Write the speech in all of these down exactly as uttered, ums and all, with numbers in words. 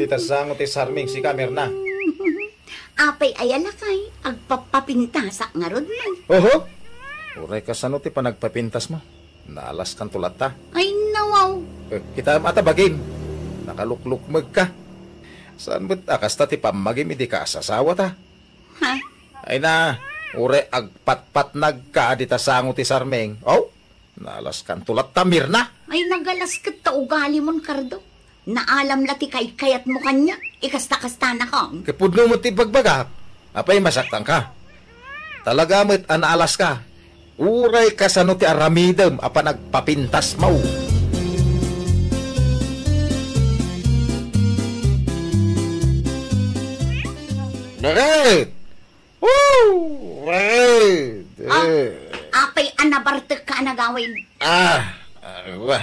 Ita sango ti sarming, sika, Mirna. Apay aya lakay, agpapapintasak ngarud man. Oho. Uray kasano ti panagpapintasmo? Naalaskanto latta. Ay, nawaw. Eh, kitaem ata bagim. Nakaluklukmegka. Saan met a kasta ti pammagim idi kaasasawata? Ha? Ay na, uray agpatpatnagka dita sango ti sarming. Oh? Naalaskanto latta, Mirna. Ay, nagalas ket ta ugalimon, Cardo. Naalam la ti kaikayatmo kaniak, ikasta-kastana kong. Ket pudno met ti ibagbagak. Apay masaktanka? Talaga met a naalaska. Uray kasano ti aramidem a panagpapintasmo. Bakit? Woo! Bakit? Ah, Eh. apay a nabartek ka a nagawid? Ah, ah, wa.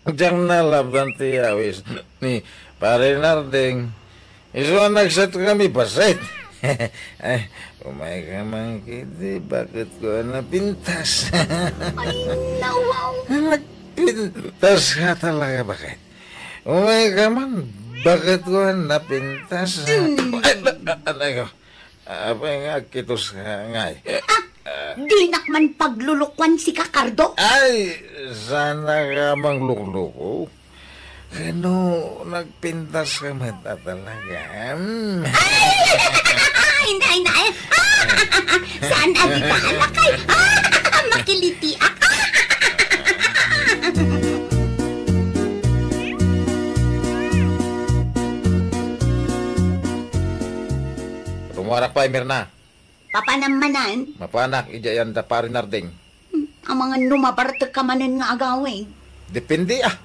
Diak nalaban ti awis ni Pare Narding. Isu a nagset kami basit. Ay, umay ka man kiti, bakit ko napintas? Ay, nawaw. Nagpintas ka talaga, bakit? Umay ka man, bakit ko napintas? Hmm. Ay, na-, na-, na-, Apay nga agkitos ka ngay? Ah, dinak man paglulukuan sika, Cardo. Ay, sana ka manglukluko. Kano nagpintas ka met a talaga? Hmm. Ay! Ay, nay, nay! Saan a di ka alakay? Makiliti ak. Rumuarak pay, Mirna. Papanam manen? Mapanak, idiay anda Pare Narding. Hmm, amangan no mabartek ka manen nga agawid. Depende, ah.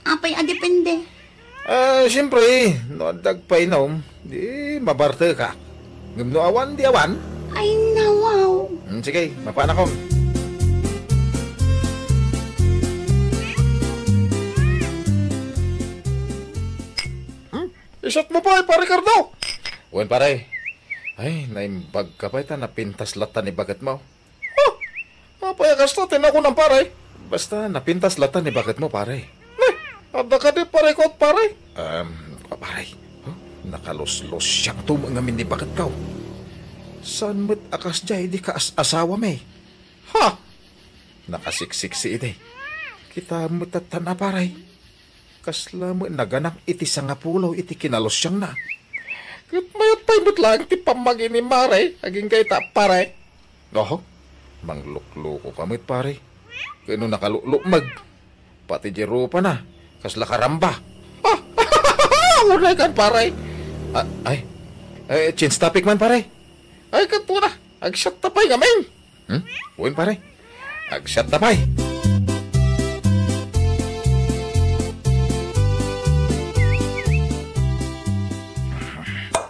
Apay a depende? Ah, siyempre, no adda agpainum, di mabartekak. Ngem no awan, di awan. Ay, nawaw. Hmm, sige, mapanakon. Hmm? Isat mo pa, Pare Cardo? Wen, pare. Ay, naimbag ka pay ta napintas latta ni baketmo. Oh, apay a kasta ti nakunam, pare? Basta napintas latta ni baketmo, pare. Ne, adda kadi parikot, pare? Um, pare. Huh? Nakaluslusiangto met ngamin ni baketko. Saan met a kasdiay di kaas-asawami? Ha? Nakasiksiksi idi. Kita met tatta na, pare. Kasla met naganak iti sangapulo iti kinalusiangna. Ket mayat pay met laeng ti pammagi ni Mare agingga ita, pare. Oho, manglukluko ka met, pare. Ket no nakaluklummeg, pati di rupana, kasla karamba. Ah, unay kan, pare. Ah, ay, eh, change topic man, pare. Ay, ket kuna, agsiatta pay ngamin. Hmm? Wen, pare. Agsiatta pay.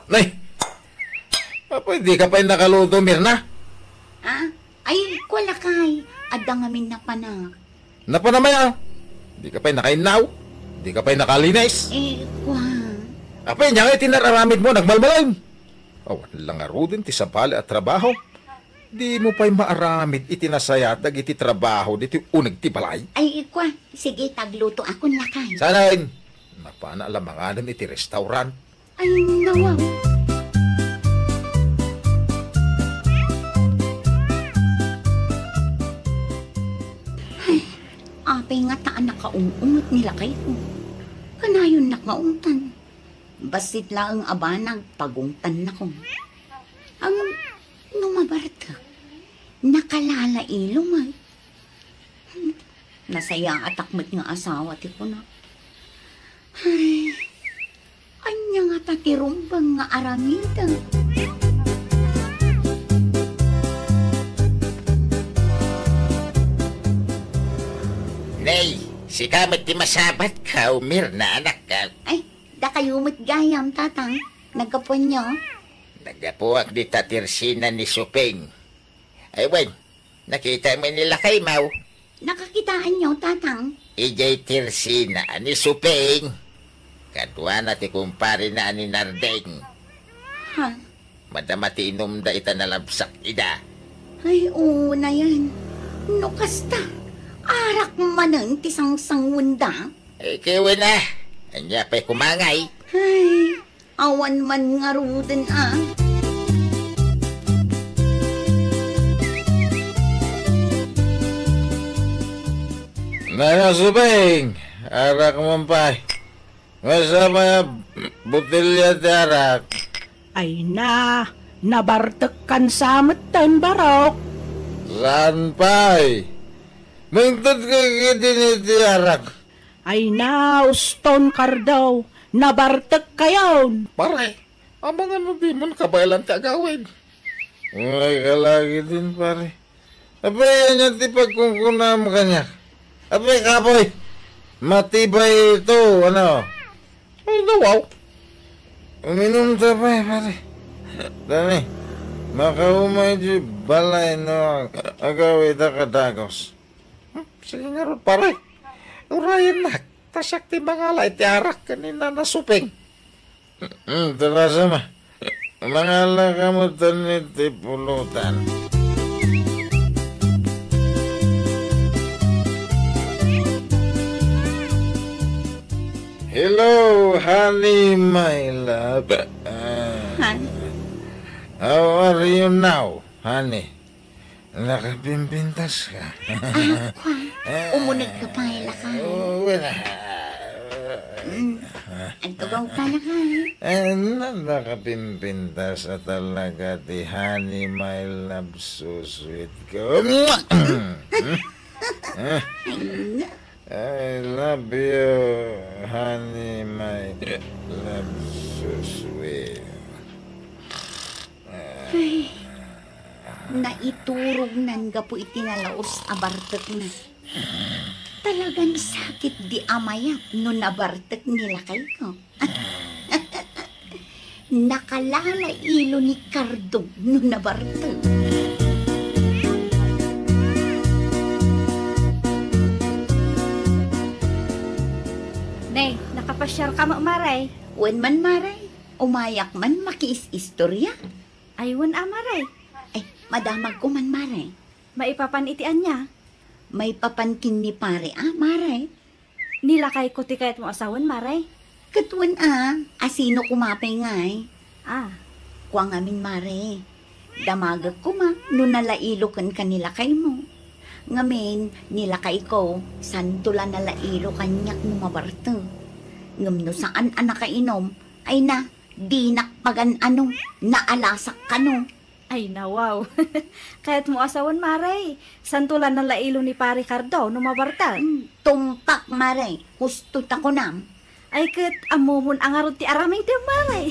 Nay! Apay, di ka pay nakaluto, Mirna? Ah? Ay, kua lakay. Adda ngamin napanak. Napanam aya? Di ka pay nakainnaw? Di ka pay nakalinis? Eh, kua. Apay, ania ngay ti nararamidmo, nagmalmalem? Awan la ngaruden ti sabali a trabaho. Di mo pay maaramid iti nasayaat dagiti trabaho ditoy uneg ti balay? Ay, kua, sige, tagluto akon lakay. Saan? Napana la manganen iti restaurant. Ay, nawaw. Ay, apay ngata a nakaung-unget ni lakayko. Kanayonnak nga ungtan. Bassit laeng a banag, pagungtannakon. Ngem no mabartek, nakalalailo met. Nasayaatak met nga asawa ti kuna. Ay, ania ngata ti rumbeng nga aramidek? Nay, sika met ti masabatko, Mirna, anakko. Ay, dakayo met gayam, Tatang. Naggapuanyo? Naggapuak dita tirsina ni Suping. Ay, wen, nakitaem ni lakaymo? Nakakitaanyo, Tatang? Idiay tirsina ni Suping. Kaduana ti kumparena a ni Nardeng. Ha? Madama ti inumda ita nalabsak ida. Ay, unayen. No kasta, arak manen ti sangsanguenda. Ay, ket wen a. Ania pay koma ngay? Ay, awan man ngaruden a. Nana Subing, arak man pay. Masama nga botelya ti arak. Ay na, nabartekkan sa metten, Barok. Saan pay? Mangted ka ketdi iti arak. Ay na, uston, Kardo, nabartekkayon. Pare, amangan no dimon kabaelan ti agawid. Ay, kalagidin, pare. Apay, ania ti pagkunkunam kaniak? Apay, kapoy, matibay ito, ano? Ay, nawaw. Uminum ta pay, pare. Dani, makaumay di balay no ag-, agawid a kadagos. Hmm, sige ngarud, pare. Urayennak. Ta siak ti mangala iti arak ken ni Nana Suping. Hmm, tarasam a. Mangalaka metten iti pulutan. Hello, honey, my love. Ah. Honey? How are you now, honey? Nakapimpintas ka. Ah, kwa. Umuneg ka pay, lakay. Oh, wala. Mm. Agtugaw ka, lakay. Eh, na, nakapimpintas a talaga ti honey, my love, so sweet ka. Ay, na. I love you, honey, my love, so sweet. Ay, naiturognan gapu iti nalaus a bartekna. Talagan sakit di amayat no nabartek ni lakayko. Nakalalailo ni Kardo no nabartek. Nay, nakapasiar ka met, Mare? Wen man, Mare. Umayak man makiis-istorya. Ay, wen a, Mare. Ay, madamagko man, Mare. Maipapan iti ania? Maipapan ken ni Pare a, Mare. Ni lakayko ti kayatmo a sawen, Mare. Ket wen a, a sino koma pay ngay? Ah. Kua ngamin, Mare. Damagek koma no nalailo kenka ni lakaymo. Ngamin, ni lakayko, santo la nalailo kaniak no mabartek. Ngem no saan a nakainom, ay na, dinak pagan-ano, naalasak kano. Ay, nawaw. Kayatmo a sawen, Mare. Santo la nalailo ni Pare Cardo no mabartek. Mm, tumpak, Mare. Husto ta kunam. Ay, ket ammomon a ngarud ti aramidem, Mare.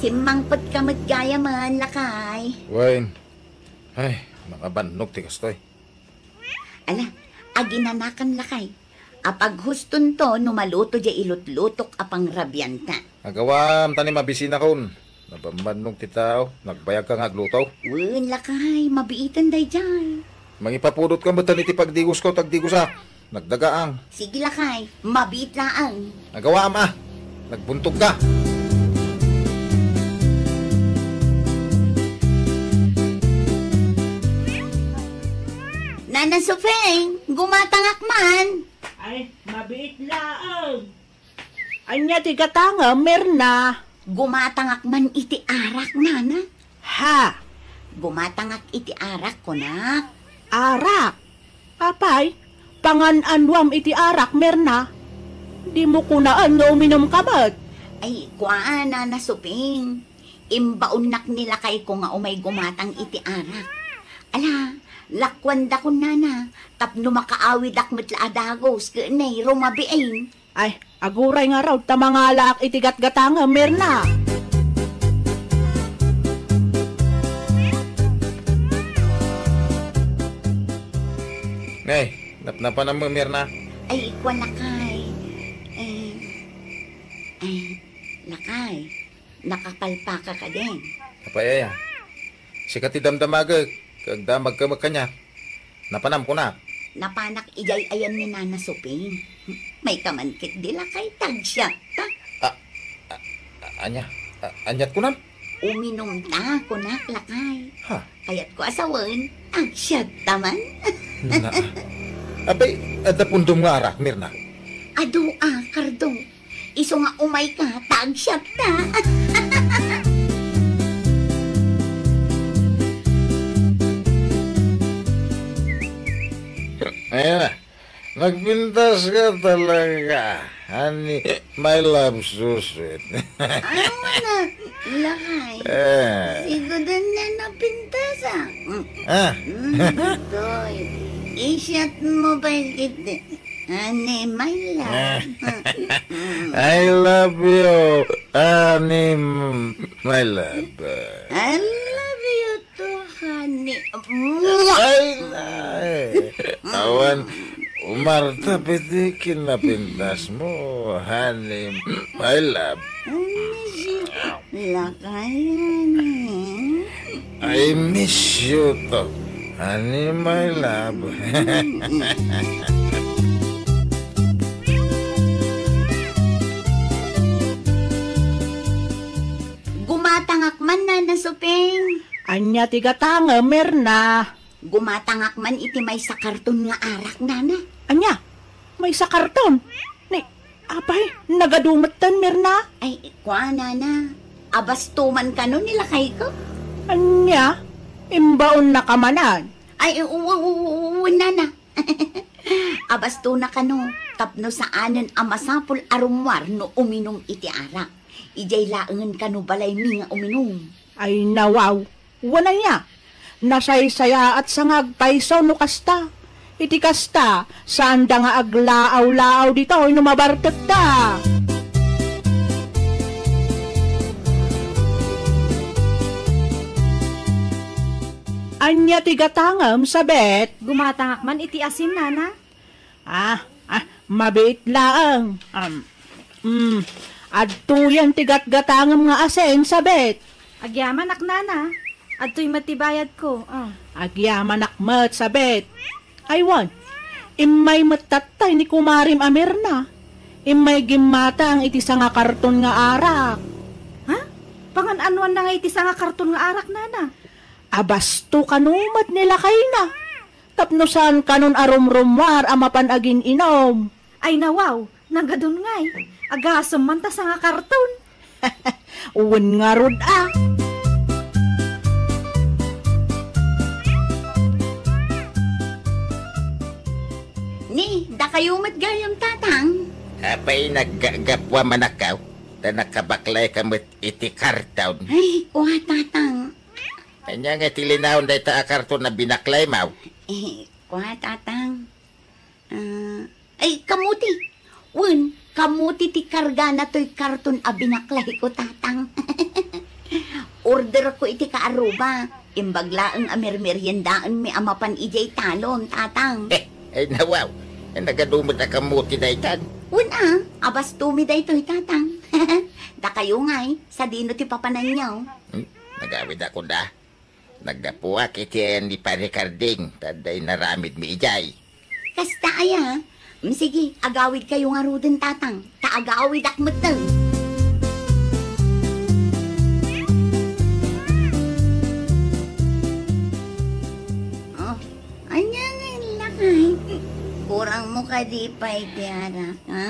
Simmangpetka met gayamen, lakay. Wen. Ay, makabannog ti kastoy. Ala, aginanakan, lakay. Apaghustonto no maluto diay ilutlutok a pangrabianta. Agawam, ta ni mabisinakon. Nabambannog ti tao, nagbayagka nga agluto. Wen, lakay, mabiiten daydiay. Mangipapudotka metten iti pagdigosko, ta agdigosak. Nagdagaang. Sige, lakay, mabiit laeng. Agawam, a. Nagbuntogka. Nana Sofeng, gumatangak man. Ay, mabiit laeng. Ania ti gatangem, Mirna? Gumatangak man iti arak, nana. Ha? Gumatangak iti arak, kunak. Arak? Apay, pangan-anuam iti arak, Mirna? Dimo kunaen nga uminumka met? Ay, kua, Nana Suping. Imbaonnak ni lakayko nga umay gumatang iti arak. Ala, lakuandakon, nana, tapno makaawidak met la a dagus ket nay rumabiin. Ay, aguray ngarud ta mangalaak iti gatgatangem, Mirna. Nay, napnapanam met, Mirna? Ay, ikua, lakay. Eh, ay, lakay. Nakapalpaka kadin. Apay aya? Sika ti damdamagek, ket agdamagka met kaniak. Napanam, kunak. Napanak idiay ayan ni Nana Suping. Mayka man ketdi lakay, tagsiatta. A, a, a, ania? A, aniat kunam? Uminumta, kunak, lakay. Ha? Kayatko a sawen, agsiatta man. Na. Apay, adda pundom nga arak, Mirna? Adu a, Kardong. Isu nga umayka, ta agsiatta. Ayan na. Nagpintas ka talaga, honey, my love, so sweet. Ano nga na, lakay? Eh. Siguro na napintas, ah. Mm. Ah. Mm, toy. Isyat mo ba iti, honey, my love? I love you, honey, my love. I love you too, honey. Ay, ay. Awan, umarta piti kinapintas mo, honey, my love. I miss you, lakay, honey. I miss you too, honey, my love. Gumatangak man, Nana Suping. Ania ti gatangem, Mirna? Gumatangak man iti maysa karton nga arak, Nana. Ania? Maysa karton? Ni, apay, nagadu metten, Mirna? Ay, kua, Nana. Abasto man kano ni lakayko. Ania? Imbaonnaka manen? Ay, u-, u-, u-, u-, Nana. Abastona kano, tapno saanen a masapul a rummuar no uminum iti arak. Idiay laengen kano balaymi nga uminum. Ay, nawaw. Wen aya, nasaysayaatsa nga agpayso no kasta. Iti kasta, saanda nga aglaaw-laaw ditoy no mabartekda. Ania ti gatangem, Sabet? Gumatangak man iti asin, Nana. Ah, ah, mabiit laeng. Um, mm, adtoyen ti gatgatangem nga asin, Sabet. Agyamanak, Nana. Adtoy met ti bayadko. Ah. Agyamanak met, Sabet. Ay wen, immay met tattay ni kumarim a Mirna. Immay gimmatang iti sanga karton nga arak. Ha? Pangan-anuanna nga iti sanga karton nga arak, Nana? Abasto kano met ni lakayna. Tapno saan kanon a rumrummuar a mapan agin-inom. Ay, nawaw, nagadun ngay. Agasem man ta sanga karton. Wen ngarud a. Ni, dakayo met gayam, Tatang. Apay, naggagapu a manakaw, ta nakabaklayka met iti karton. Ay, kua, Tatang. Ania nga ti linaon dayta a karton a binaklaymo? Eh, kua, Tatang. Ah, ay, kamuti. Wen, kamuti ti kargana toy karton a binaklayko, Tatang. Orderko iti kaaruba. Imbag laeng a mermeriendaenmi a mapan idiay talon, Tatang. Eh, ay, nawaw. Ay, nagadu met a kamuti daytan. Wen a, abastomi daytoy, Tatang. Dakayo ngay, sadino ti papananyo? Hmm? Nagawid ako da. Naggapuak iti ayan ni Pare Carding, ta adda inaramidmi idiay. Kasta aya? Mm, sige, agawidkayo ngaruden, Tatang, ta agawidak metten. Oh, ania nga lakay? Kurangmo kadi pay ti arak, ha?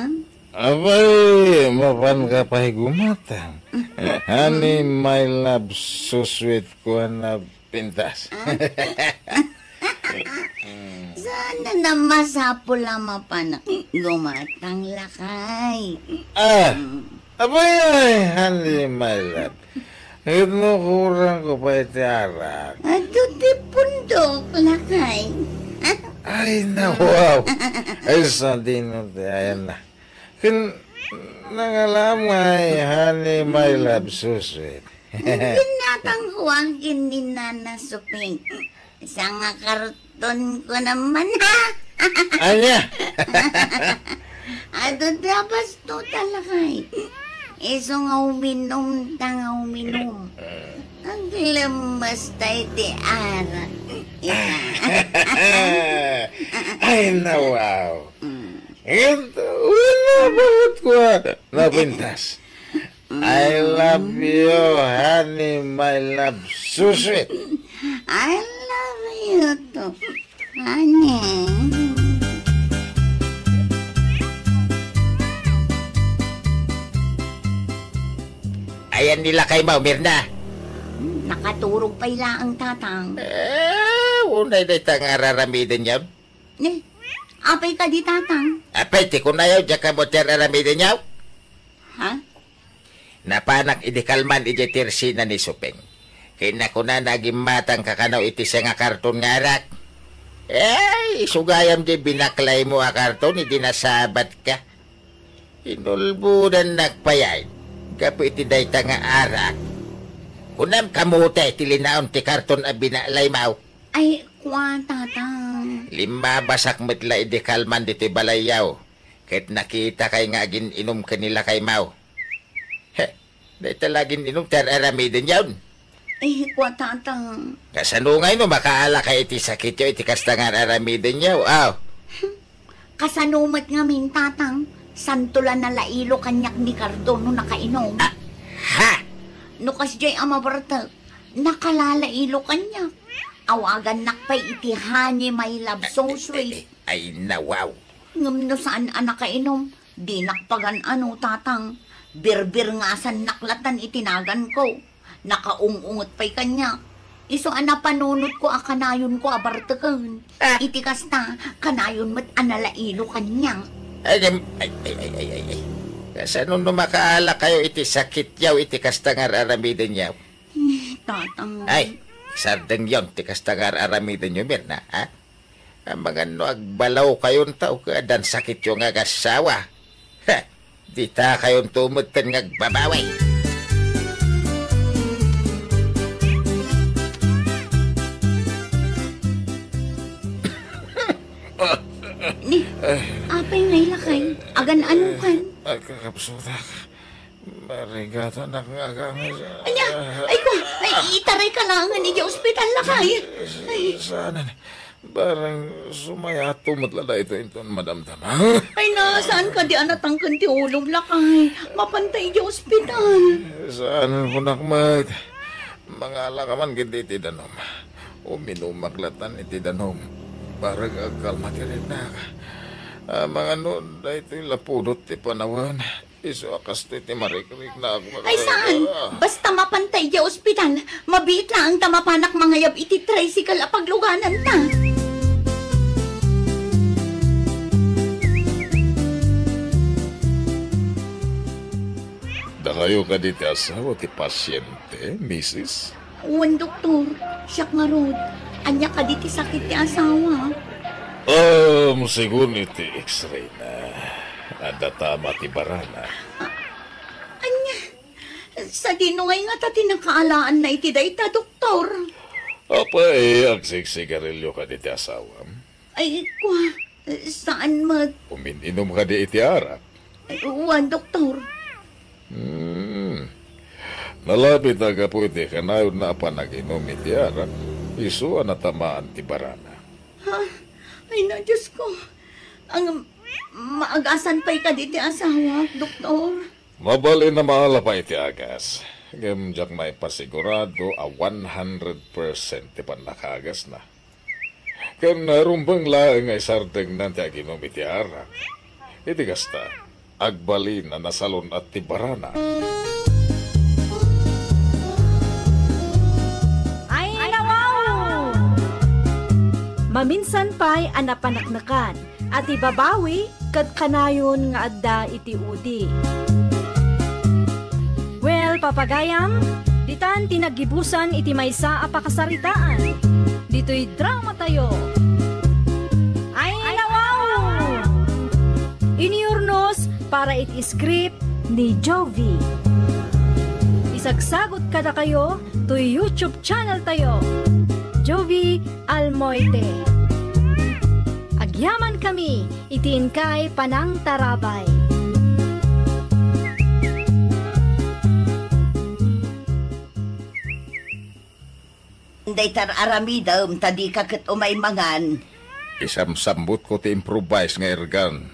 Apay, mapanka pay gumatang. Honey, my love, so sweet ko a napintas. Saan na masapul a mapanak gumatang, lakay? Ah, apay, ay, honey, my love. Ket no kurangko pay ti arak. Adu ti pundok, lakay. Ay, nawaw. Ay, sadino ti ayan na. Ken nangalam ngay, honey, my love, so sweet. Ginatang ko ang kin ni Nana Suping. Sanga karton ko naman, ha? Ania? Adu ti abasto ta lakay. Isu nga uminum ta nga uminum. Aglemes ta iti arak. Ita. Ay, nawaw. Mm. Ito, wala, bakit ko, ah, napintas? I love you, honey, my love, so sweet. I love you too, honey. Ayan ni lakay mo, Mirna. Nakaturog pay laeng, Tatang. Eh, unay dayta nga ar-aramidenyo. Ne, apay kadi, Tatang? Apay, ti kunayo, diak kamo ti ar-aramidenyo. Ha? Napanak idi kalman idiay tersina ni Supeng. Kinakunana, "Agimmatangka kano iti siak nga karton nga arak." Eh, isu gayam diay binaklaymo a karton idi nasabatka. Inulbodannak pay ay gapu iti dayta nga arak. Kunam, kamote ti linaon ti karton a binaklaymo. Ay, kua, Tatang. Limmabasak met la idi kalman ditoy balayyo, ket nakitakay nga agin-inum ken ni lakaymo. He, dayta la agin-inum ti ar-aramidenyo. Ay, kua, Tatang. Kasano ngay no makaalakay iti sakityo iti kasta nga ar-aramidenyo? Aw. Kasano met ngamin, Tatang? Santo la nalailo kaniak ni karton no nakainom. Ah, ha? No kasdiay a mabartek, nakalalailo kaniak. Awagannak pay iti honey, my love, so sweet. Ay, ay, ay, nawaw. Ngem no saan a nakainom, dinak pagan-ano, Tatang. Birbirngasannak latan iti naganko. Nakaung-unget pay kaniak. Isu a napanunotko a kanayonko a barteken. Ah. Iti kasta, kanayon met a nalailo kaniak. Ay, ay, ay, ay, ay, ay, ay. Kasano no makaalakayo iti sakityo iti kasta nga ar-aramidenyo? Tatang. Ay, sardengyon ti kasta nga ar-aramidenyo, Mirna, ha? Amangan no agbalaw kayon ta uka addan sakityo nga agassawa. Ha! Dita kayon tumetten nga agbabawi. Ni, apay ngay lakay? Agan-ano kan? Agkakapsutak. Marigatanak nga aganges. Ania? Ay ko, ay, itarayka laengen idiay ospital, lakay. Ay. Saanen. Barang sumayato met la daytoy inton madamdama. Ay na, saan kadi a natangken ti ulom, lakay? Mapanta idiay ospital. Saan kunak met. Mangalaka man ketdi iti danum. Uminumak latan iti danum. Barang agkalma ti riknak. Amangan no daytoy la pudot ti panawen. Isu a kastoy ti marikriknak. Ay, saan? Basta mapanta idiay ospital, mabiit laeng ta mapanak mangayab iti tricycle a paglugananta. Dakayo kadi ti asawa ti pasiente, misis? Wen, doktor. Siak ngarud. Ania kadi ti sakit ti asawa? Um, segun iti X-ray na, adda tama ti barana. Ah, ania? Sadino ngay ngata ti nakaalaanna iti dayta, doktor? Apay, agsigsigarilyo kadi ti asawam? Ay, kua, saan met. Umin-inom kadi iti arak? Ay, wen, doktor. Hmm. Nalabit a gapu iti kanayonna a panaginum iti arak, isu a natamaan ti barana. Ha? Ay na, Diyos ko. Ang maagasan pay kadi ti asawa, doktor? Mabalin a maala pay ti agas. Ngem diak maipasigurado a one hundred percent ti pannakaagasna. Ken rumbeng laeng nga isardengnan ti aginum iti arak. Iti kasta, agbalin a nasalun-at ti barana. Ay, nawaw! Maminsan pay a napaneknekan a ti babawi ket kanayon nga adda iti udi. Well, papagayam, ditan ti naggibusan iti maysa a pakasaritaan. Ditoy dramatayo. Ay, nawaw! Iniurnos para iti script ni Jovi. Isagsagot kadakayo toy YouTube channel tayo, Jovi Almoite. Agyaman kami iti inkay panangtarabay. Dayta aramidem ta dika ket umay mangan. Isamsammutko ti improvise nga ergan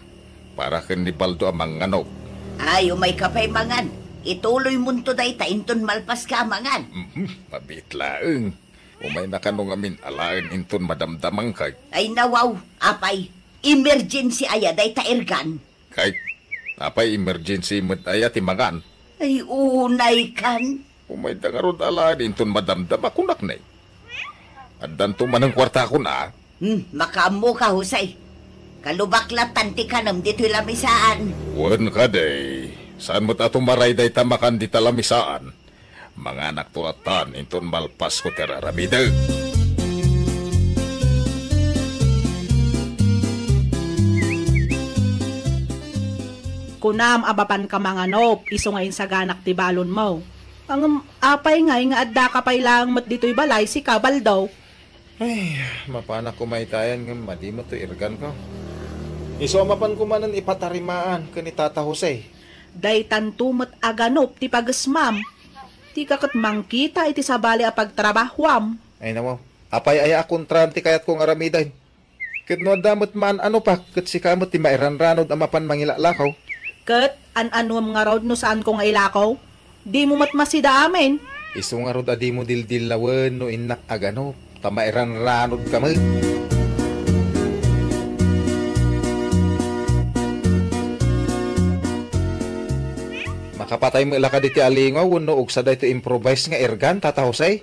para ken ni Baldo a mangnganog. Ay, umayka pay mangan. Ituloymonto dayta inton malpaska a mangan. Mhm, mabiit laeng. Umayna kano ngamin alaen inton madamdamangka. Ay, nawaw, apay, emergency aya dayta, Ergan? Kay, apay emergency met aya ti mangan? Ay, unay kan. Umayda ngarud alaen inton madamdama, kunak ne. Addanto manen kuartakon a. Hmm, makaammoka, Jose. Kalubak lattan ti kanem ditoy lamisaan. Wen kadi, saan met a tumaray dayta makan dita lamisaan. Manganakto lattan inton malpasko ti ar-aramidek. Kunam a mapanka manganop isu nga insaganak ti balonmo. Ngem apay ngay nga addaka pay laeng met ditoy balay, sika, Baldo? Ay, mapanak koma itayan ngem madi met toy Ergan ko. Isu a mapanko manen ipatarimaan ken ni Tata Jose. Daytanto met a ganop ti pagesmam. Dika ket mangkita iti sabali a pagtrabahuam. Ay, nawaw. Apay aya a kontraan ti kayatko nga aramiden? Ket no adda met maan-anopak, ket sika met ti mairanranod a mapan mangilaklakaw. Ket an-anuem ngarud no saanko nga ilakaw? Dimo met masida amin. Isu ngarud a dimo dildillawen no innak a ganop, ta mairanranodka met. Makapatay met la kadi ti alingaw wenno ugsa daytoy improvise nga Ergan, Tata Jose?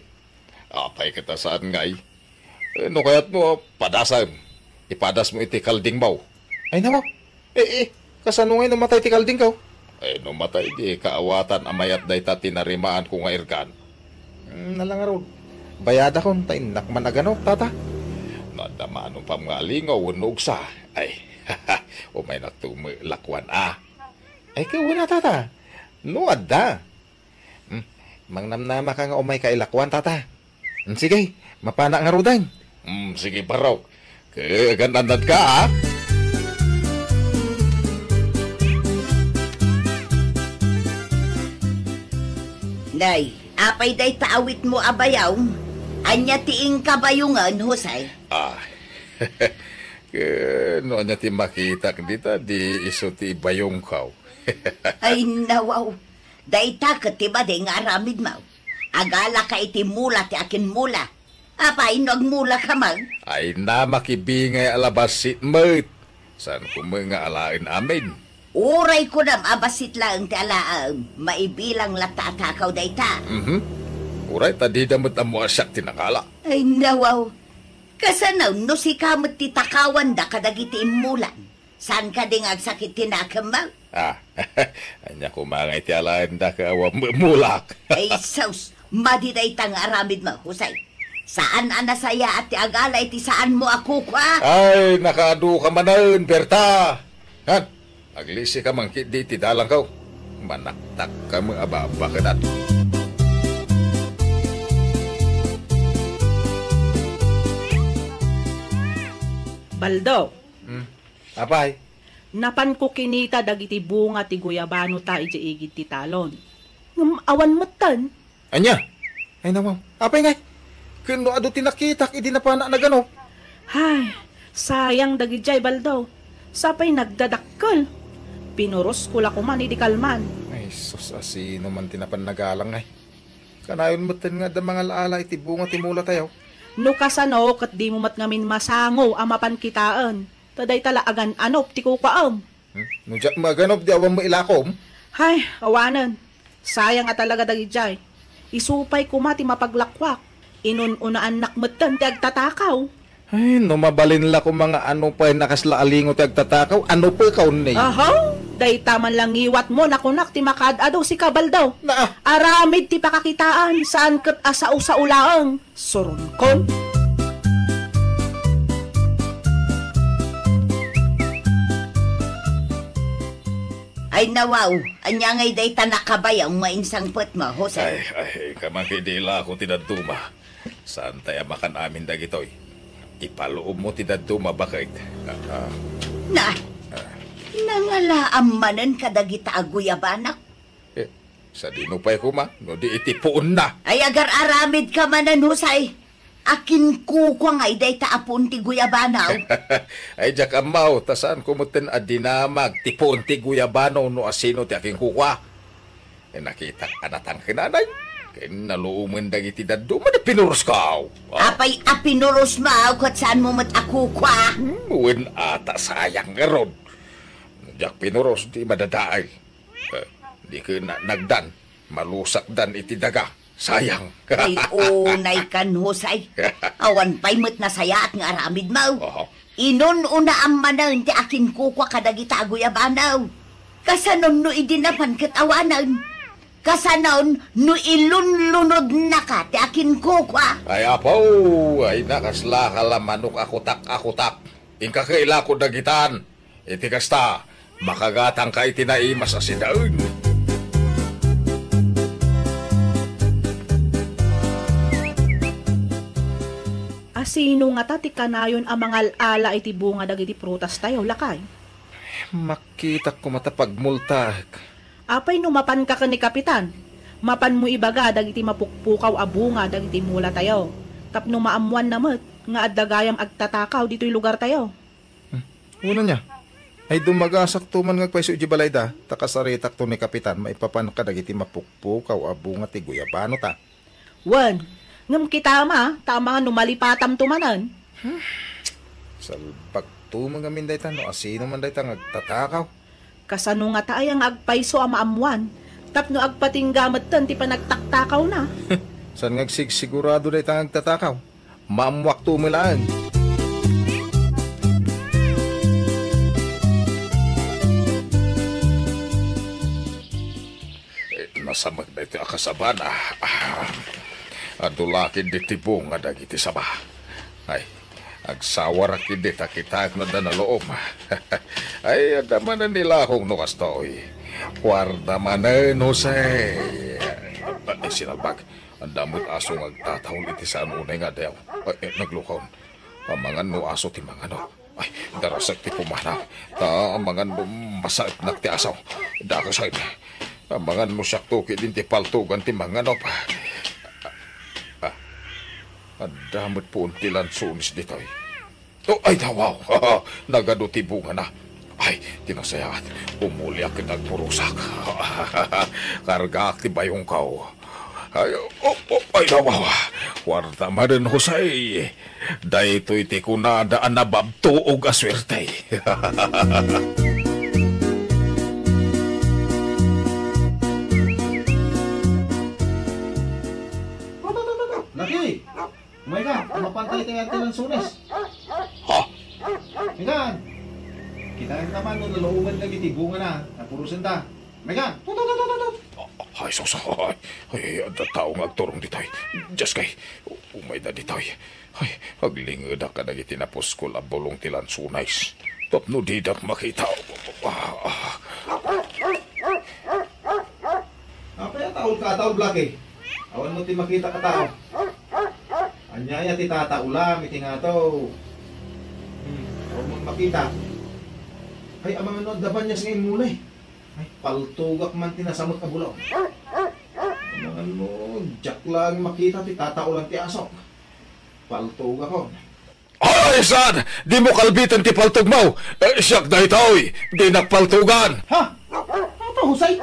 Apay ket a saan ngay? Eh, no kayatmo, padasem. Ipadasmo iti kaldingmo. Ay, nawaw. Eh, eh, kasano ngay no matay ti kaldingko? Eh, no matay, di kaawatan a mayat dayta tinarimaanko nga Ergan. Hmm, na la ngarud. Bayadakon, ta innak man a ganop, Tata. No adda maanupam nga alingaw wenno ugsa, ay, umaynakto met lakuan a. Ay, ket wen a, Tata. No adda. Hmm, mangnamnamaka nga umayka ilakuan, Tata. Hmm, sige, mapanak ngaruden. Hmm, sige, barok. Ket agan-annadka, a? Nay, apay dayta awitmo a bayaw? Ania ti inka bayongen, Jose? Ah, ket no ania ti makitak dita, di isu ti ibayongko. Ay, nawaw. Dayta ket ti madi nga aramidmo. Agalaka iti mula ti akinmula. Apay no agmulaka man? Ay, na makibingay a labassit met. Saanko met nga alaen amin? Uray kunam a bassit laeng ti alaem, maibilang latta a takaw dayta. Mhm. Uray ta dida met ammo a siak ti nangala. Ay, nawaw. Kasano no sika met ti takawanda kadagiti immulan? Saan kadi nga agsakit ti nakemmo? Ah, ania koma ngay ti alaenda ket awan met mulak? Ay, sus! Madi dayta nga aramidmo, Jose. Saan a nasayaat ti agala iti saanmo a kukua? Ay, nakaadu ka manen, Berta! Han, aglisi ka man ketdi iti dalangko. Manaktak ka met a babakedan. Baldo. Hmm. Apay? Napanko kinita dagiti bunga ti guyabano ta idiay igid ti talon. Ngem awan metten. Ania? Ay, nawaw. Apay ngay? Ken no adu ti nakitak idi napanak naganop? Hay, sayang dagidiay, Baldo. Sapay nagdadakkel. Pinurosko la koman idi kalman. Ay, sus, asino man ti napan nagalang ngay? Kanayon metten nga adda mangala-ala iti bunga ti mulatayo. No kasano, ket dimo met ngamin masango a mapan kitaen. Ta dayta la agan-anop ti kukuam. Hmm? No diak maganop di awan mo ilakom? Hay, awanen. Sayang a talaga dagidiay. Isu pay koma ti mapaglakuak. Inun-unaannak metten ti agtatakaw. Ay, no mabalin la koma nga ano pay nakasla a lingo ti agtatakaw, ano pay kaunay? Ahaw, dayta man la ngiwatmo, nakunak ti makaad-adu, sika, Baldo. Naa. Aramid ti pakakitaan, saan ket a sao-sao laeng. Suronkon. Ay, nawaw, ania ngay dayta nakabayaw nga insangpetmo, Jose? Ay, ay, kaman idi ilako ti dadduma. Saantay a makan amin dagitoy. Ipaluobmo ti dadduma, baket. Ah, ah. Na, ah, nangalaam manen kadagita a guyabanak? Eh, sadino pay koma, no di iti puonna? Ay, agar-aramidka manen, Jose. Akinkukua ngay dayta a puon ti guyabano? Ay, diak ammo, ta saanko metten a dinamag ti puon ti guyabano no asino ti akinkukua. Nakitak a natangkenanay ken naluomen dagiti dadduma, di pinurosko. Ah. Apay a pinurosmo, ket saanmo met a kukua? Hmm, wen ata, sayang ngarud. Diak pinuros, di madadael. Eh, di ket na-, nagdan, malusakdan iti daga. Sayang. Ay, unay kan, Jose. Awan pay met nasayaat nga aramidmo. Aha. Inun-unaam manen ti akinkukua kadagita a guyabano. Kasanon no idi napan ket awanen? Kasanon no ilunlunodnaka ti akinkukua? Ay, apo, ay, nakasla ka la manok a kutak a kutak. Inka ket ilako dagitan. Iti kasta, makagatangka iti naimas a sidaen. A sino ngata ti kanayon a mangal-ala iti bunga dagiti prutas tayo, lakay? Makitak koma ta pagmultaek. Apay no mapanka ken ni Kapitan? Mapanmo ibaga dagiti mapukpukaw a bunga dagiti mula tayo, tapno maammoanna met nga adda gayam agtatakaw ditoy lugar tayo. Hmm. Uno nia? Ay, dumagasak to man nga agpayso iti balayda, ta kasaritakto ni Kapitan maipapan kadagiti mapukpukaw a bunga ti guyabano ta. Wen, ngem kitama, ta amangan no malipatam to manen. Hmm. Salbag to man ngamin dayta, no asino man dayta nga agtatakaw. Kasano ngata aya nga agpayso a maammoan, tapno agpatingga metten ti panagtaktakawna? Saan nga agsigsigurado dayta nga agtatakaw? Maammoak to met laeng. Eh, nasamek daytoy a kasabana. Ah, adu la ketdi ti bunga dagiti saba. Ay, agsawarak ketdi ta kitaek no adda naloob. Ay, adda manen ni Lahong no kastoy. Kuarda manen, Jose. Ay, sinalbag. Adda met aso nga agtataul iti saan unay nga addayo. Ay, eh, naglukaon. Amangan no aso ti manganop. Ay, darasek ti pumanaw. Ta amangan no masaetnak ti aso. Dakasen. Amangan no siakto ketdin ti paltogan ti manganop. Ah, adda met puon ti lansones ditoy. Oh, ay, dawaw. Nagadu ti bungana. Ay, ti nasayaat. Umuliak ket agpurosak. Kargaak ti bayongko. Ay, oh, oh, ay, dawaw. Kuarda manen, Jose. Daytoy ti kunada a nababtuog a suerte. Laki! Umayka, ta mapan tayo ti lansones. Ha? Megan! Kitaenka man no nalooben dagiti bungana, napurosen ta. Megan! Tut, tut, tut, tut, tut. Ay, sus, ay. Ay, adda tao nga agturong ditoy. Dios kay, umayda ditoy. Ay, aglingedak kadagiti napuskol a bulong ti lansones. Tapno didak makita. Ah, ah. Apay a taulka a tao, Blackie? Awan mo ti makita a tao. Ania aya ti tataulam iti ngato? Hmm, awan mo makita. Ay, amangan no adda banias nga immuli. Ay, paltogak man ti nasamek a bulong. Amangan no, diak laeng makita ti tataulan ti asok. Paltogakon. Ay, saan? Dimo kalbiten ti paltogmo. Eh, siak daytoy. Dinak paltogan. Ha? Apo, Jose?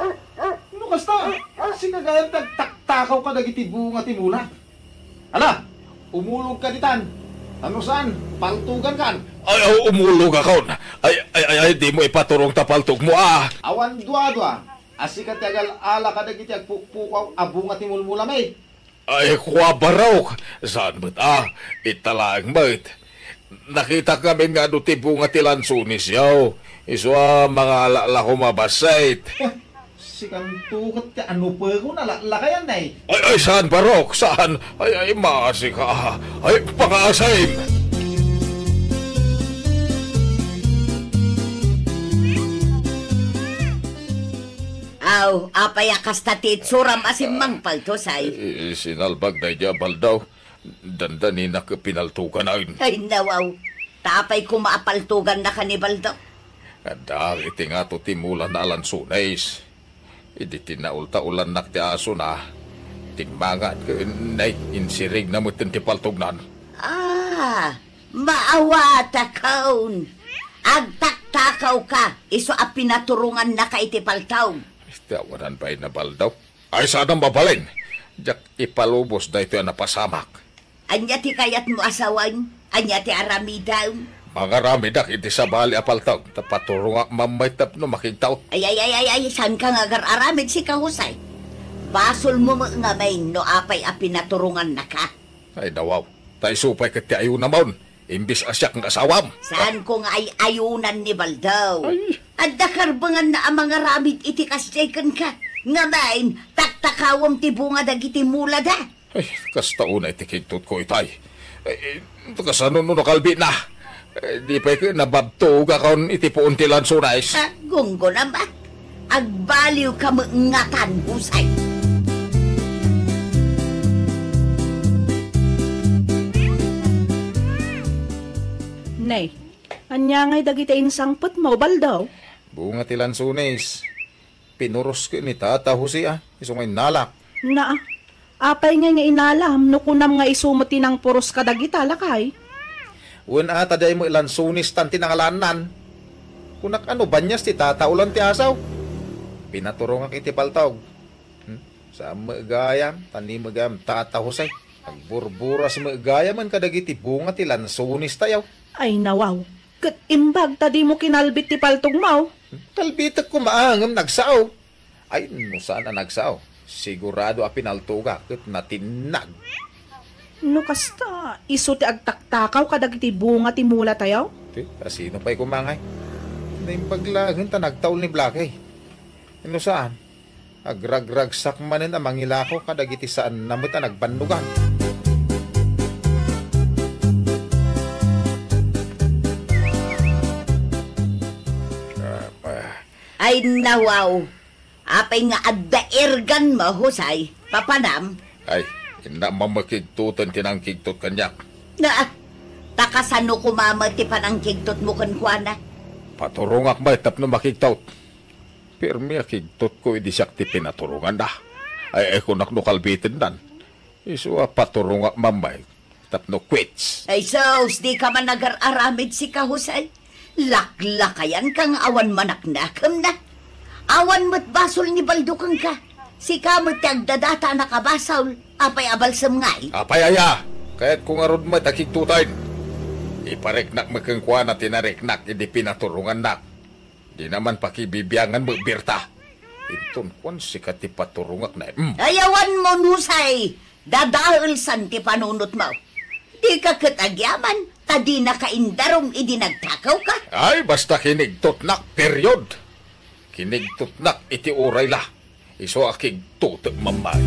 No kasta, sika gayan ti agtaktakawka dagiti bunga ti mula. Ala, umulogka ditan. Ano saan? Paltogankan. Ay, ay, umulogakon. Ay, ay, ay, ay, dimo ipaturong ta paltogmo, ah. Awan duadua a sika ti agal-ala kadagiti agpukpukaw a bunga ti mulmulami. Ay, kua, Barok, saan met, ah? Ita laeng met. Nakitak ngamin nga adu ti bunga ti lansones, yaw. Isu a mangala la koma bassit. Sikanto ket ti anupekon a laklakayan, ay. Ay, ay, saan, Barok? Saan? Ay, ay, maasika. Ay, pangaasim! Aw, apay a kasta ti itsuram a simmangpal, Tosay? Eh, sinalbag daydi a baldaw. Dandaninak pinaltuganan. Ay, nawaw. Ta apay koma a paltugannaka ni baldaw? Adda iti ngato ti mulana a lansones. Idi tinaultaolannak ti asona, timmangan ken nay, insirigna metten ti paltognan. Ah, maawatakon. Agtaktakawka, isu a pinaturongannaka iti paltog. Ti awanan pay na baldaw. Ay, saan a mabalin. Diak ipalubos daytoy a napasamak. Ania ti kayatmo a sawen? Ania ti aramidem? Mangaramedak iti sabali a paltog, ta paturongak mamay tapno makigtaot. Ay, ay, ay, ay, ay, saanka nga agar-aramid, sika, Jose. Basolmo met ngamin no apay a pinaturongannaka. Ay, nawaw. Ta isu pay ket ti ayonam, imbes a siak nga asawam. Saanko nga ay-ayonan ni Baldaw. Ay. Adda karbenganna a mangaramid iti kasdiay kenka. Ngamin, taktakawem ti bunga dagiti mulada. Ay, kasta unay ti kigtotko itay. Ay, kasano no nakalbina? Eh, di pay ket nababtogakon iti puon ti lansones. Ah, gunggonam, ah. Agbaliwka met ngatan, Jose. Nay, ania ngay dagiti insangpetmo, Baldaw? Bunga ti lansones. Pinuros ket ni Tata Jose, ah, isu nga innalak. Naa, apay ngay nga inalam no kunam nga isu met ti nangpuros kadagita, lakay? Wen a, ta diay met lansones tan ti nangalaannan. Kunak, ano, banias ti tataolan ti asaw. Pinaturongak iti paltog. Hmm? Saan met gayam, tan ni met gayam, Tata Jose. Agburburas met gayam kadagiti bunga ti lansones tayo. Ay, nawaw. Ket imbag ta dimo kinalbit ti paltogmo. Kalbitek koma, ngem nagsao. Ay, no saan a nagsao, sigurado a pinaltogak ket natinnag. No kasta, isu ti agtaktakaw kadagiti bunga ti mula tayo? Ti, kasino pay koma ngay? Naimbag laeng ta nagtaol ni Blackie. No saan, agragragsak manen a mangilako kadagiti saanna met a nagbannogan. Ah, ah. Ay, nawaw. Apay nga adda erganmo, Jose? Papanam? Ay, inna mammakigtoten ti nangkigtot kaniak. Naa, ta kasano koma met ti panangkigtotmo kenkuana? Paturongak met tapno makigtot. Permi a kigtotko idi siak ti pinaturonganna. Ay, ay, kunak no kalbitendan. Isu a paturongak mamay tapno quits. Ay sus, dika man agar-aramid, sika, Jose. Laklakayanka nga awan manaknakemna. Awan met basol ni Baldo kenka. Sika met ti agdadata a nakabasol. Apay a balsem ngay? Apay aya? Kayatko ngarud met a kigtoten. Ipariknak met kenkuana ti nariknak idi pinaturongannak. Dina man pakibibiangan met, Berta. Inton kuan, sika ti paturongak na, mm. Ay, awan mo, Jose. Dadaelsan ti panunotmo. Dika ket agyaman, ta dinaka indarum idi nagtakawka. Ay, basta kinigtotnak, period. Kinigtotnak iti uray la. Isu a kigtotek mamay.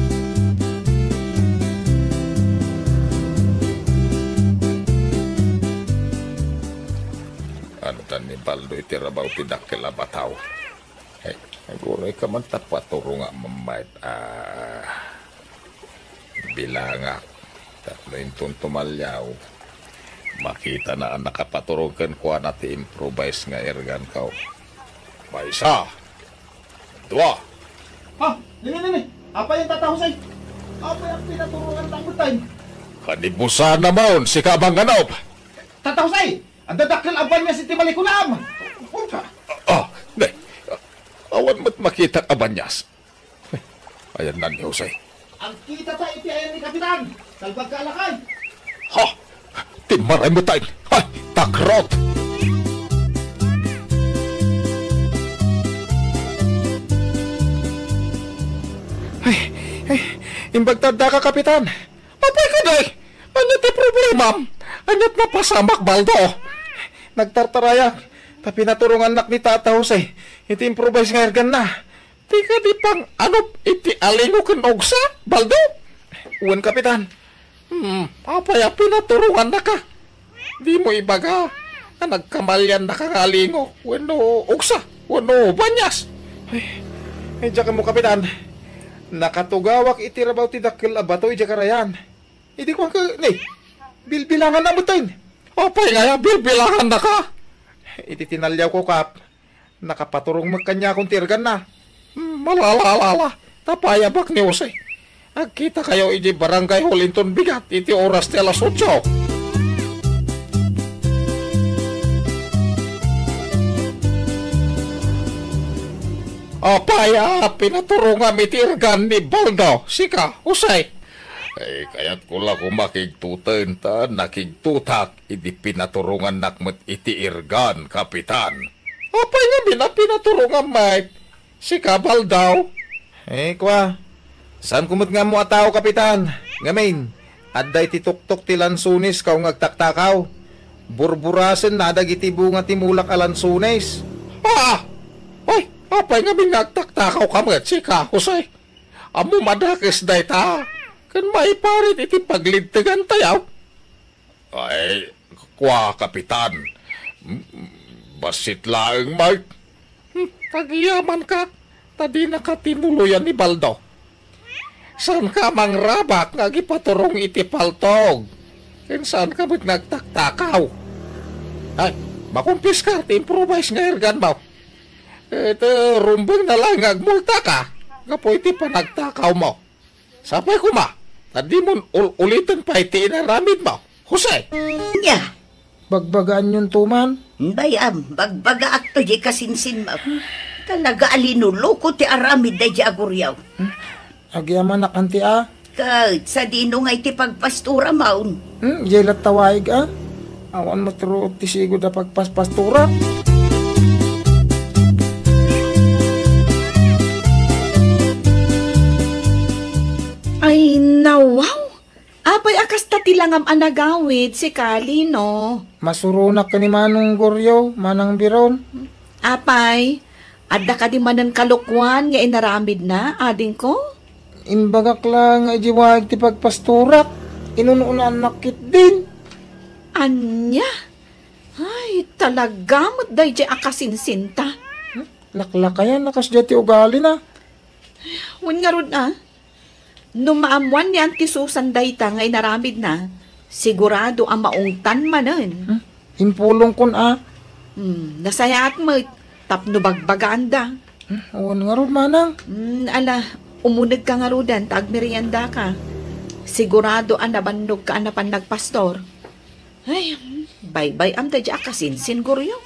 Ania ti ni Baldo iti rabaw ti dakkel a bataw? Eh, aguray ka man ta paturongak mamay. Ah, bilangak. Tapno inton tumaliaw, makitana a nakapaturong kenkuana ti improvise nga ergan ko. Maysa, dua. Ah, nini, nini. Apay a, Tata Jose? Apay a pinaturongannak met? Kanibusanamon, sika a manganop. Tata Jose, adda dakkel a banias iti balikonam. Ah, ne. Awan met makitak a banias. Ayanna ni Jose. Agkitata iti ayan ni Kapitan. Salbagka a lakay. Ha! Timmaray met, ay! Ay, takrot! Ay, ay, imbag ta addaka, Kapitan. Apay kadi? Ania ti problemam? Ania't napasamak, Baldo? Nagtartarayak ta pinaturongannak ni Tata Jose iti improvise nga erganna. Ti kadi pang-anop iti alingo ken ugsa, Baldo? Wen, Kapitan. Hmm, apay a pinaturongannaka? Dimo ibaga a nagkamaliannaka nga alingo wenno ugsa wenno banias? Ay, ay, diak ammo, Kapitan. Nakatugawak iti rabaw ti dakkel a bato idiay karayan. Idi kuanko, ne, bilbilangannak metten. Apay ngay a bilbilangannaka? Iti tinaliawko, Kap, nakapaturong met kaniakon ti erganna. Hmm, malala, alala. Ta payabak ni Jose. Agkitakayo idiay Barangay Hall inton bigat iti oras ti alas otso. Apay a pinaturongam iti irgan ni Baldo, sika, Jose? Ay, kayatko la koma kigtuten ta nakigtutak idi pinaturongannak met iti irgan, Kapitan. Apay ngamin a pinaturongam met, sika, Baldo? Eh, kua, saanko met nga ammo a tao, Kapitan. Ngamin, adda iti tuktok ti lansones kao nga agtaktakaw. Burburasenna dagiti bunga ti mulak a lansones. Ah! Ay, apay ngamin nga agtaktakaw ka met, sika, Jose? Ammom a dakes dayta ken maiparit iti paglidtegantayo. Ay, kua, Kapitan. M-, bassit laeng, Mike. Hmm, agyamanka, ta dinaka tinuloyan ni Baldo. Saanka mangrabak nga agipaturong iti paltog, ken saanka met nga agtaktakaw. Ay, makumpiskar ti improvised nga irganmo. Ket, eh, rumbeng na laeng nga agmultaka gapu iti panagtakawmo. Sapay koma, ta dimon ul-uliten pay ti inaramidmo, Jose. Nya. Bagbagaanyon to man. Bay-am, bagbagaak to di kasinsinmo. Talaga a linuluko ti aramid daydi a guriaw. Agyamanak anti a. Ket sadino nga iti pagpastoramon? Hmm, jay latta waig a. Awan met ruot ti sigud a pagpaspastora. Ay, nawaw! Apay a kasta ti langam a nagawid, sika, Lino? Masuronak ken ni Manong Goryo, Manang Biron. Apay, adda kadi manen kalokuan nga inaramidna, adingko? Imbagak la nga idiay waig ti pagpastorak, inun-unaannak ketdin. Ania? Ay, talaga met daydiay a kasinsinta. Hmm? Laklakayan a kasdiay ti ugalina. Wen ngarud a, no maammuan ni Auntie Susan dayta nga inaramidna, sigurado a maungtan manen. Hmm? Impulongkon a. Hmm, nasayaat met tapno bagbagaanda. Hmm, wen ngarud, manang. Hmm, ala, umunegka ngaruden ta agmeriendaka. Sigurado a nabannogka a napan nagpastor. Ay, baybay-am daydiay a kasinsin, Goryo.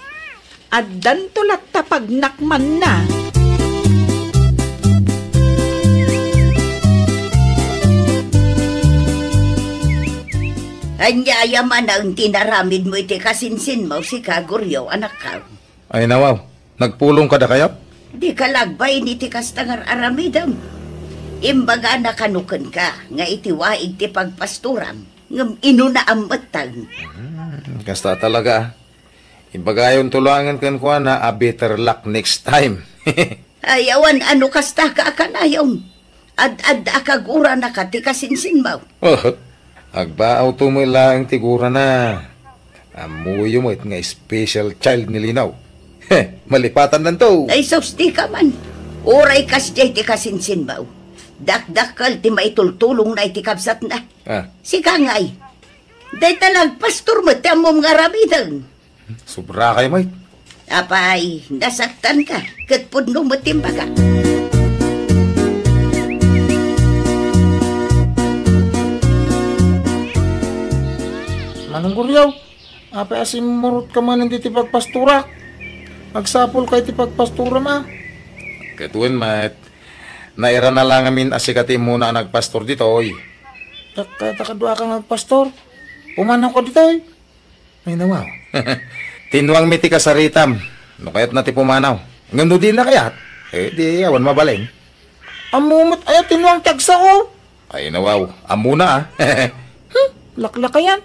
Addanto latta pagnakmanna. Ania aya manen ti inaramidmo iti kasinsinmo, sika, Goryo, anakko? Ay, nawaw. Nagpulong kadakayo? Dika la agbain iti kasta nga ar-aramidem. Imbagana kano kenka nga iti waig ti pagpastoram, ngem inunaam metten. Hmm, kasta talaga. Imbagayonto laengen kenkuana a better luck next time. Ay, awan a no kasta ka a kanayon. Ad-adda a kaguranaka ti kasinsinmo. Oh, agbaawto met laeng ti gurana. Ammoyo met nga special child ni Lino. He, malipatandanto. Ay, sus, dika man. Uray kasdiay ti kasinsinmo. Dakdakkel ti maitultulongna iti kabsatna. Ah. Sika ngay. Dayta la agpastor met ti ammom nga aramiden. Sobra kayo, Mike. Apay, nasaktanka, ket pudno met ti imbaga. Manong Guriaw, apay a simmurot ka manen diti pagpastorak? Agsapul ka iti pagpastoram a. Ket wen met, nairana la ngamin a sika ti immuna a nagpastor ditoy. Dakka ta kadua ka nga agpastor. Pumanaw ka ditoy. Ay, nawaw. Tinwangmi ti kasaritam. No kayatna ti pumanaw. Ngem no dina kayat, eh, di awan mabalin. Ammo met aya tinwang ti agsao. Ay, nawaw. Ammona, ah. Hmm, laklakayan.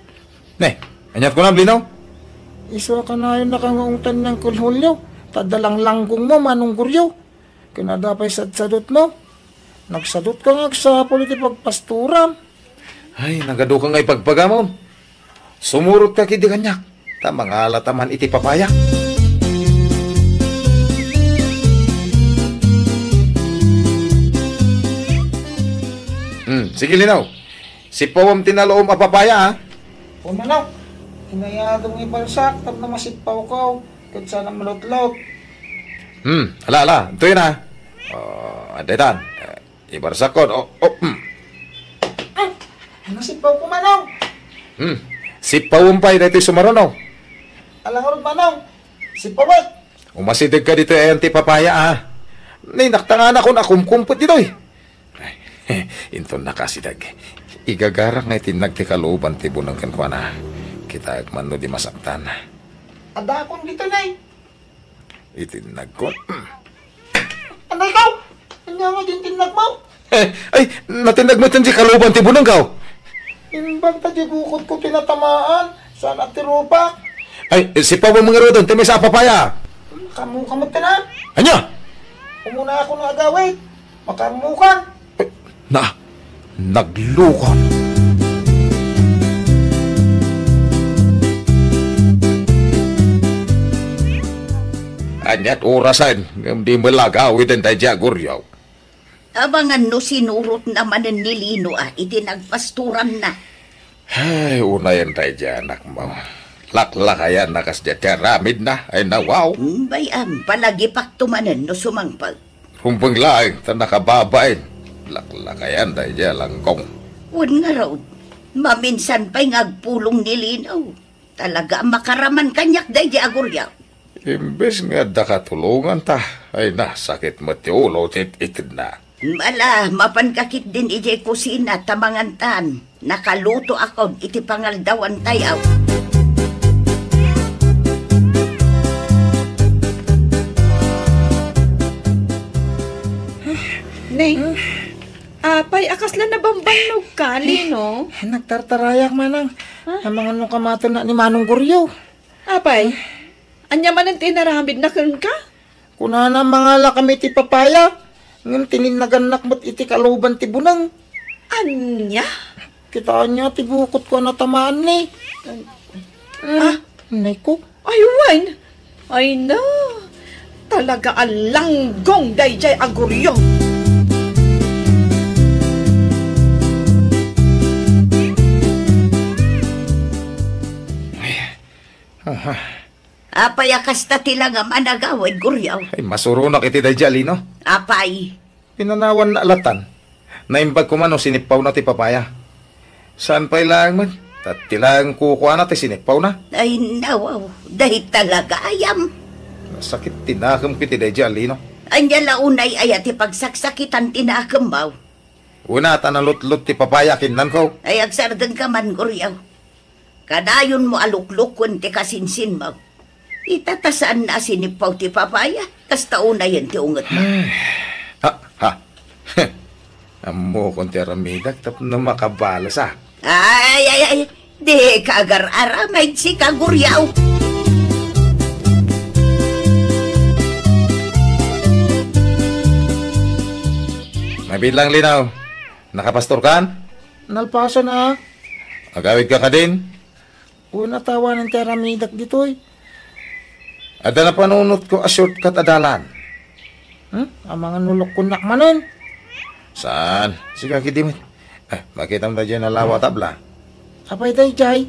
Ne, aniat kunam, Lino? Isu a kanayon na kang ungtan ng kulhulyo. Ta adda langgongmo, Manong Guriaw. Ken adda pay sadsadotmo. Nagsadotka nga agsapul iti pagpastoram. Ay, nagaduka nga ipagpagamon. Sumurotka ketdi kaniak, ta mangalata man iti papaya. Hmm, sige, Lino. Sippawem ti nalaom a papaya, a. O, manok, inayadong ibalsak tapno masippawko, ket saan a malutlot. Hmm, ala, ala, intoy na. O, adda itan. Eh, ibarsakon. O, o, hmm. Ah, nasippawko, manok. Hmm, sippawem pay daytoy sumaruno. Ala ngarud, manok. Sippawek. Umasidegka ditoy ayan ti papaya, a. Nay, naktanganakon a kumkumpet ditoy. Ay, inton nakasideg, igagarak nga itinnag ti kaluoban ti buneng kenkuana. Kitaek man no di masaktan. Adakon ditoy, Nay. Itinnagkon. Anay ko! Ania nga din tinnag mo? Eh, ay, natinnag met ti kaluoban ti buneng ko. Imbag ta di bukod ko tinatamaan, saan at tirupak? Ay, sipaw mo nga rudon, ti maysa a papaya. Kamu, kamu ka na? Ania? Umuna ako ng agawit. Makamukan. Eh, na, naglukon. Aniat orasen, ngem di malagawiden daydiay a guryaw. Amangan no sinurot na manen ni Lino a iti nagpastoranna. Ay, unayen daydiay anakmo. Laklakayan na kasdiay ti aramidna. Ay, nawaw. Hmm, bay-am, palagipakto manen no sumangpet. Rumbeng laeng, ta nakababain. Laklakayan daydiay a langkong. Wen ngarud, maminsan pay nga agpulong ni Lino. Talaga a makaraman kaniak daydiay a guryaw. Imbes nga adda katulonganta, ay na, sakit met ti ulo ti it-itedna. Ala, mapanka ketdin idiay kusina ta mangantan. Nakalutoakon iti pangaldawantayo. Nay, apay a kasla nabambannogka, Lino? Nagtartarayak, Manang. Ha? Amangan no kamatenna ni Manong Goryo. Apay, ania manen ti inaramidna kenka? Kunana, mangalakami ti papaya, ngem tininnagannak met iti kaluoban ti buneng. Ania? Kitaenyo ti bukotko a natamaanmi. Ah? Nay ko. Ay, wen. Ay, na. Talaga a langgong daydiay a guryaw. Ay. Aha. Apay a kasta ti langam a nagawid, guryaw? Ay, masuronak iti daydiay a Lino. Apay? Pinanawanna latan. Naimbag koma no sinippawna ti papaya. Saan pay laeng met, ta ti laeng kukuana ti sinippawna. Ay, nawaw, dayta la gayam. Sakit ti nakem iti daydiay a Lino. Ania la unay aya ti pagsaksakitan ti nakemmo? Una, ta nalutlot ti papaya kinnanko. Ay, agsardengka man, guryaw. Kadayonmo a lukloken ti kasinsinmo. Ita ta saanna a sinippaw ti papaya, kasta unayen ti ungetmo. Ay. Ha, ha. Ammokon ti aramidak tapno makabales, a. Ay, ay, ay. Dika agar-aramid, sika, guryaw. Mabilang, Lino. Nakapastorkan? Nalpasan, a. Agawidka kadin? Wen, a, ta awanen ti aramidak ditoy. Adda napanunotko a shortcut a dalan. Hmm? Amangan no lukkonnak manen. Saan? Sika ketdi met. Eh, makitam daydiay a nalawa a tabla. Apay daydiay?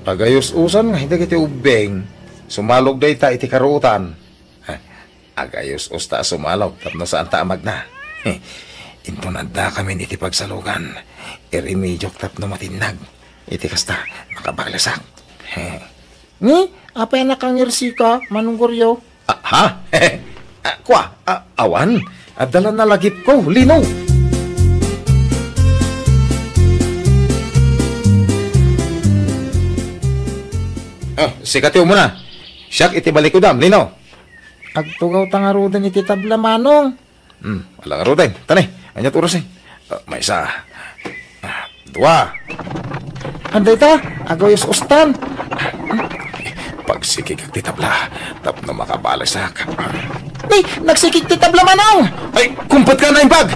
Agayus-usan nga dagiti ubbing. Sumalog dayta iti karuotan. Eh, agayus-usta a sumalog tapno saanta a magna. Inton addakamin iti pagsalogan, iremediok tapno matinnag. Iti kasta, makabalesak. Ni, apay a nakangirsika, Manong Goryo? Ah, ha? Ah, kua, ah, awan. Adda la nalagipko, Lino. Ah, sika ti umuna. Siak iti balikudam, Lino. Agtugawta ngaruden iti tabla, Manong. Hmm, ala ngaruden. Tani, aniat orasen? Ah, maysa. Ah, dua. Adda ita, agayus-ustan. Pagsikigak ti tabla, tapno makabalesak. Ni, nagsikig ti tabla, Manong! Ay, kumpetka, naimbag!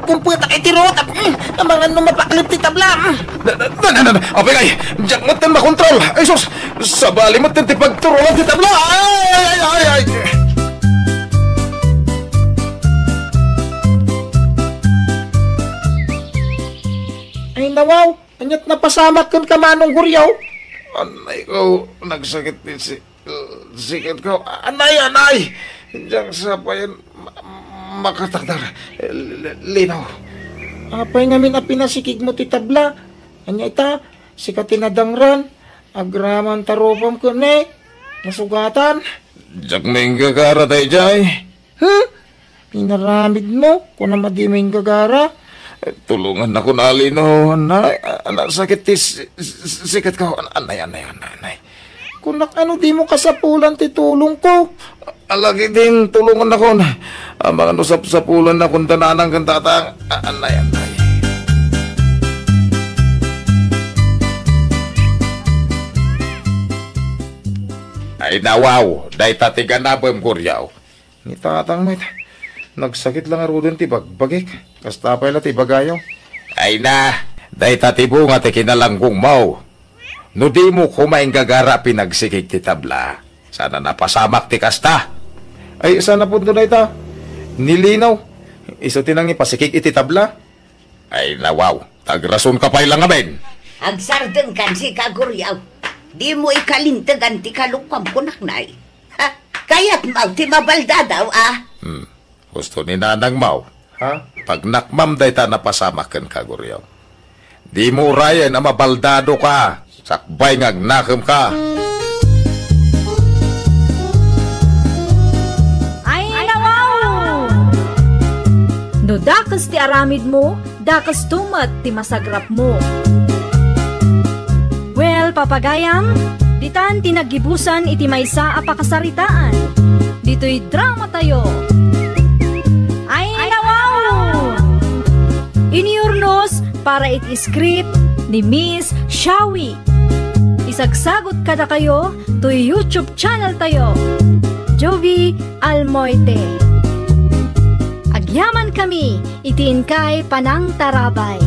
Kumpetak iti rot, mm, amangan no mapaklip ti tabla, mm. Na, na, na, na, na, apay ngay, diak metten makontrol. Ay, sus, sabali metten ti pagturolan ti tabla. Ay, ay, ay, ay, ay. Ay, nawaw, aniat napasamak kenka, Manong Goryo? Anay ko, nagsakit ti si-, sikatko. Anay, anay! Diak sapayen ma-, makatakder. L-, Lino. Apay ngamin a pinasikigmo ti tabla? Ania ita, sika ti nadangran. Agraman ta rupam ken ni. Nasugatan. Diak maingga kara daydiay. Hmm? Inaramidmo, kunam a dimo inggagara. Eh, tulongannakon, Alino, anay, a-, anay, sakit ti s-, s-, sikatko, an-, anay, anay, anay, anay. Kunak, ano, dimo kasapulan ti tulongko? Alagidin, tulongannakon. Amangan no sapsapulanna kunda nanang ken tatang. A-, anay, anay. Ay, nawaw, dayta ti ganabem, Guriaw. Ni tatang met, nagsakit la ngaruden ti bagbagik. Kasta pay la ti ibagayo. Ay na, dayta ti bunga ti kinalanggongmo. No dimo koma inggagara pinagsikig ti tabla, saan a napasamak ti kasta. Ay, saan a punto dayta? Ni Lino, isu ti nangipasikig iti tabla. Ay, nawaw, tagrasonka pay la ngamin. Agsardengkan sika, Guriaw. Dimo ikalintegan ti kalokuam, kunak, nay. Ha? Kayatmo ti mabaldadaw, a? Hmm. Husto ni nanangmo. Ha? Pagnakmam dayta napasamak kenka, Guriaw. Dimo urayen a mabaldadoka, sakbay nga agnakemka. Ay, nawaw! No dakes ti aramidmo, dakesto met ti masagrapmo. Well, papagayam, ditan ti naggibusan iti maysa a pakasaritaan. Ditoy dramatayo. Ay, nawaw! Inurnos para iti script ni Miss Shawi. Isagsagut kadakayo toy YouTube channel tayo, Jovi Almoite. Agyaman kami iti inkay panangtarabay.